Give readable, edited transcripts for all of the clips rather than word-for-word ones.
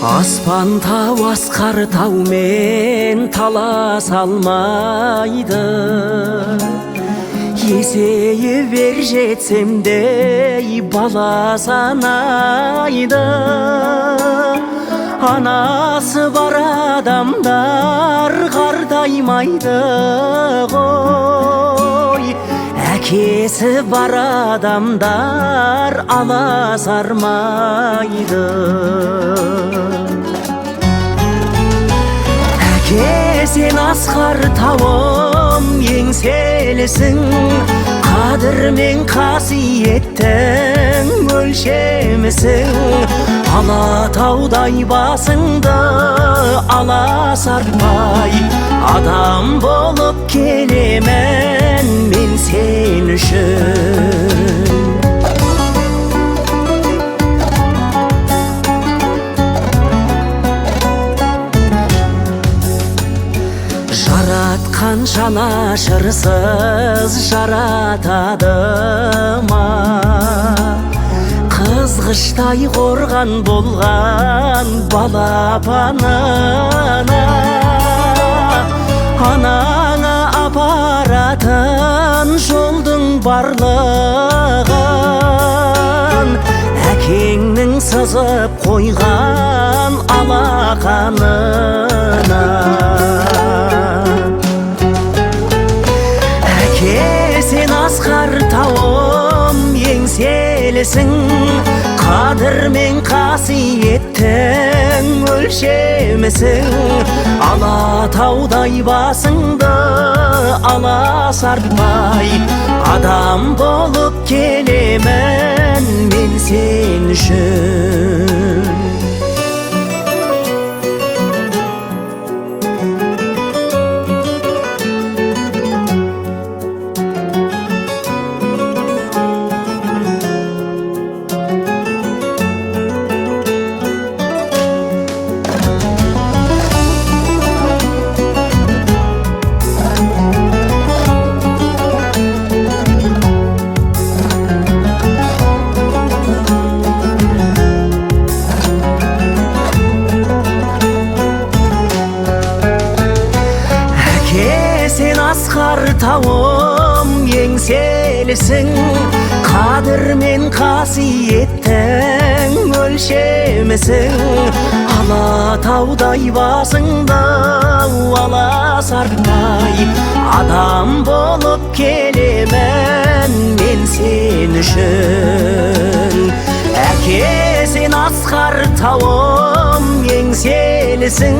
Аспан тау асқар таумен таласа алмайды, есейіп ер жетсем де бала санайды. Анасы бар адамдар қартаймайды ғой, әкесі бар адамдар аласармайды. Әке, сен асқар тауым, еңселісің, қадір мен қасиеттің өлшемісің. Алатаудай басыңды аласартпай, адам болып келемін мен сен үшін. Жаратқан жанашырсыз жаратады ма, қызғыштай қорған болған балапанына. Анаңа апаратын жолдың барлығын әкеңнің сызып қойған алақанына. Әке, сен асқар тауым, еңселісің, қадір мен қасиеттің өлшемісің. Алатаудай басыңды аласартпай, адам болып келемін мен сен үшін. Сен асқар тауым, еңселісің, қадір мен қасиеттің өлшемісің. Алатаудай басыңды аласартпай, адам болып келемін мен сен үшін. Әке, сен асқар тауым, еңселісің,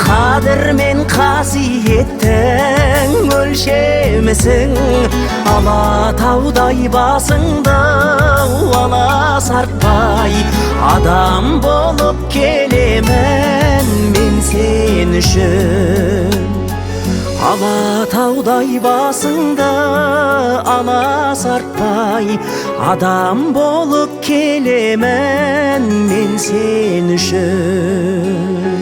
қадір мен қасиеттің өлшемісің. Алатаудай басыңды аласартпай, адам болып келемін мен сен үшін. Алатаудай басыңды аласартпай, адам болып келемін мен сен үшін.